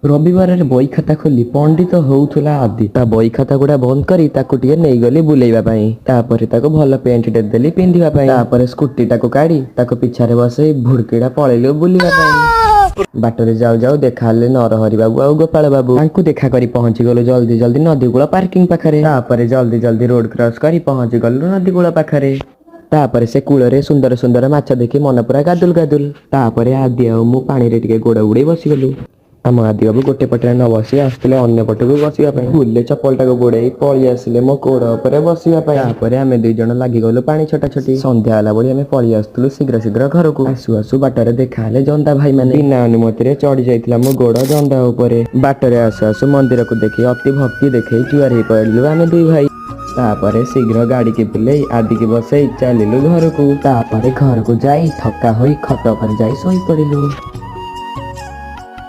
ରବିବାରରେ ବହି ଖାତା ଖୋଲି ପଣ୍ଡିତ ହଉଥିଲା ଆଦି। ତା ବହି ଖାତା ଗୁଡା ବନ୍ଦ କରି ତାକୁ ଟିକେ ନେଇଗଲି ବୁଲେଇବା ପାଇଁ। ତାପରେ ତାକୁ ଭଲ ପ୍ୟାଣ୍ଟଟେ ଦେଲି ପିନ୍ଧିବା ପାଇଁ। ତାପରେ ସ୍କୁଟିଟାକୁ କାଢି ତାକୁ ପିଛାରେ ବସେଇ ଭୁଡକିଡା ପଳେଇଲୁ ବୁଲିବା ପାଇଁ। ବାଟରେ ଯାଉ ଯାଉ ଦେଖା ହେଲେ ନରହରି ବାବୁ ଆଉ ଗୋପାଳ ବାବୁ। ତାଙ୍କୁ ଦେଖା କରି ପହଞ୍ଚି ଗଲୁ ଜଲ୍ଦି ଜଲ୍ଦି ନଦୀ କୂଳ ପାର୍କିଂ ପାଖରେ। ତାପରେ ଜଲ୍ଦି ଜଲ୍ଦି ରୋଡ କ୍ରସ କରି ପହଞ୍ଚି ଗଲୁ ନଦୀ କୂଳ ପାଖରେ। ତାପରେ ସେ କୂଳରେ ସୁନ୍ଦର ସୁନ୍ଦର ମାଛ ଦେଖି ମନ ପୁରା ଗାଦୁଲ ଗାଦୁଲ। ତାପରେ ଆଦି ଆଉ ମୁଁ ପାଣିରେ ଟିକେ ଗୋଡ ବୁଡେଇ ବସିଗଲୁ। ଆମ ଆଦି ବାବୁ ଗୋଟେ ପଟରେ ନ ବସି ଆସୁଥିଲେ ଅନ୍ୟ ପଟକୁ ବସିବା ପାଇଁ। ଭୁଲରେ ଚପଲଟାକୁ ବୁଡେଇ ପଳେଇ ଆସିଲେ ମୋ ଗୋଡ ଉପରେ ବସିବା ପାଇଁ। ତାପରେ ଆମେ ଦୁଇ ଜଣ ଲାଗିଗଲୁ ପାଣି ଛଟା ଛଟି। ସନ୍ଧ୍ୟା ହେଲା ଭଳି ଆମେ ପଳେଇ ଆସୁଥିଲୁ ଶୀଘ୍ର ଶୀଘ୍ର ଘରକୁ। ଆସୁ ଆସୁ ବାଟରେ ଦେଖା ହେଲେ ଜନ୍ଦା ଭାଇ ମାନେ। ବିନା ଅନୁମତିରେ ଚଢି ଯାଇଥିଲା ମୋ ଗୋଡ ଜନ୍ଦା ଉପରେ। ବାଟରେ ଆସୁ ଆସୁ ମନ୍ଦିରକୁ ଦେଖି ଅତି ଭକ୍ତି ଦେଖେଇ ଜୁହାର ହେଇ ପଡିଲୁ ଆମେ ଦୁଇ ଭାଇ। ତାପରେ ଶୀଘ୍ର ଗାଡିକି ବୁଲେଇ ଆଦିକି ବସେଇ ଚାଲିଲୁ ଘରକୁ। ତାପରେ ଘରକୁ ଯାଇ ଥକା ହୋଇ ଖଟ ଉପରେ ଯାଇ ଶୋଇ ପଡିଲୁ।